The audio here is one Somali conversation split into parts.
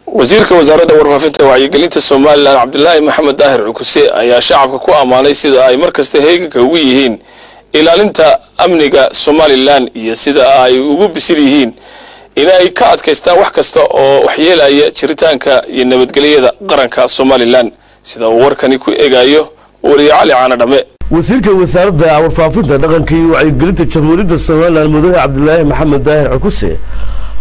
Wasiirka Wasaaradda Warfaafinta Wacyigelinta Somalilan, Cabdilaahi Maxamed Daahir Cukuse, ayaa shacabka ku ammaanay sida ay mar kasta heeganka ugu yihiin ilaalinta amniga Somalilan iyo sida ay ugu bisil yihiin inay ka adkaystaan wax kasta oo waxyeelaya jiritaanka iyo nabadgelyada qaranka Somalilan, sida uu warkani ku eegayo wariye Cali Caana Dhame. Wasiirka Wasaaradda Warfaafinta, Dhaqanka iyo Wacyigelinta Jamhuuriyadda Somalilan, Mudane Cabdilaahi Maxamed Daahir Cukuse,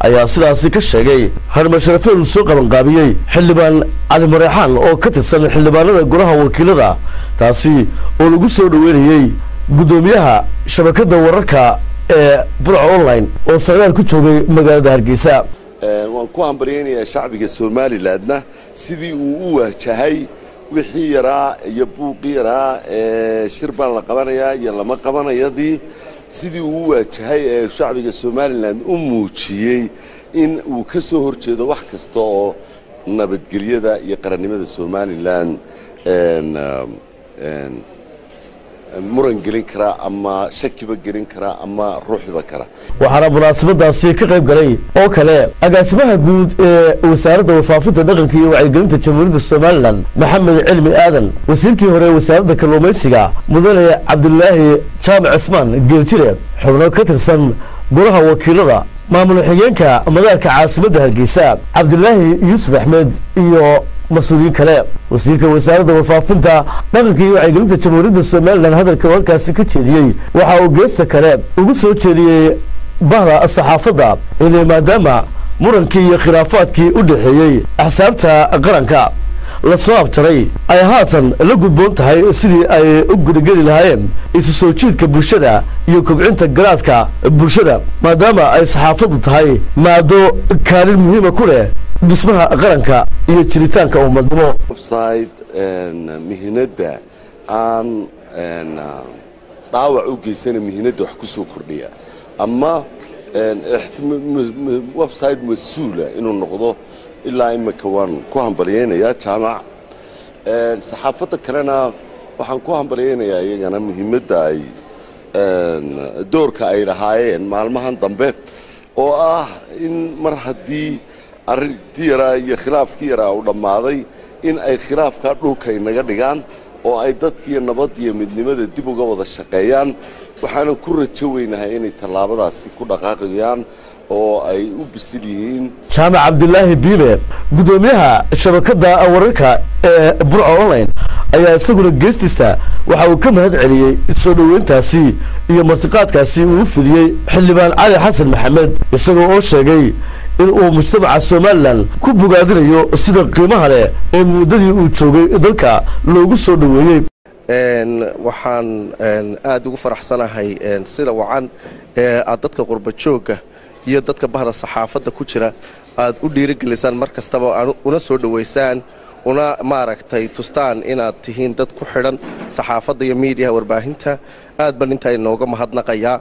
ayaa sidaasi ka sheegay harmasharafeed uu soo qabanqaabiyey Xildhibaan Cali Mareexaan oo ka tirsan xildhibaanada Golaha Wakiilada, taasi oo lagu soo dhoweynayey guddoomiyaha shabakadda wararka ee Burco Online oo socdaal ku joogay magaalada Hargeysa. Waan ku hambalyaynayaa shacbiga Somalilandna sidii uu u waajahay wixii yaraa iyo buuqii yaraa ee shir baan la qabanayaa iyo lama qabanayadii, sidii uu u waajahay ee shacbiga Somaliland u muujiyey in uu ka soo horjeedo wax kasta oo nabadgelyada iyo qarannimada Somaliland muran gelin kara ama shakiba gelin kara ama ruuxiba kara. Waxaana munaasabadaasi ka qayb galay oo kale agaasimaha guud ee Wasaaradda Warfaafinta, Dhaqanka iyo Wacyigelinta Jamhuuriyadda Somalilan, Maxamed Cilmi Aadan, wasiirkii hore Wasaaradda Kalluumaysiga, Mudane Cabdilaahi Jaamac Cismaan Geeljire, xubno ka tirsan Golaha Wakiilada, maamul xigeenka madaarka caasimadda Hargeysa, Cabdilaahi Yuusuf Axmed, iyo mas-uuliyiin kale. Wasiirka Wasaaradda Warfaafinta, Dhaqanka iyo Wacyigelinta Jamhuuriyadda Somalilan hadalka halkaasi ka jeediyey waxa uu geesta kale ugu soo jeediyey bahda saxaafadda inay, maadaama murankii iyo khilaafaadkii u dhexeeyey axsaabta qaranka lasoo abjaray, ay haatan la gudboon tahay sidii ay u gudageli lahaayeen isu soo jiidka bulshada iyo kobcinta garaadka bulshada, maadaama ay saxaafaddu tahay maado kaalin muhiima ku leh dhismaha qaranka iyo jiritaanka ummadnimo. Website mihinadda aan dhaawac u geysana, mihinadda wax ku soo kordhiya ama website mas-uula inuu noqdo, ilaa imika waan ku hambalyaynayaa Jaamac. Saxaafadda kalena waxaan ku hambalyaynayaa iyagana muhiimadda ay doorka ay lahaayeen maalmahan dambe, oo ah in mar haddii arrintii yaraa iyo khilaafkii yaraa uu dhammaaday, in ay khilaafkaa dhulka inaga dhigaan oo ay dadkiiyo nabad iyo midnimada dib uga wada shaqeeyaan. Waxaanan ku rajo weynahay inay tallaabadaasi ku dhaqaaqayaan oo ay u bisil yihiin. Jaamac Cabdilaahi Biibe, guddoomiyaha shabakadda wararka ee Burco Online, ayaa isaguna geestiisa waxa uu ka mahad celiyey soo dhoweyntaasi iyo martiqaadkaasi uu u fidiyey Xildhibaan Cali Xasan Maxamed, isagoo oo sheegay in uu mujtamaca Somalilan ku bogaadinayo sida qiimaha leh ee muddadii uu joogay dalka loogu soo dhoweeyey. Waxaan aada ugu faraxsanahay sida wacan ee aad dadka qurba joogga iyo dadka bahda saxaafadda ku jira aad u dhiirigelisaan mar kastaba, una soo dhowaysaan, una maaragtay tustaan inaad tihiin dad ku xidhan saxaafadda iyo miidiyaha warbaahinta. Aad baan intaa inooga mahadnaqayaa.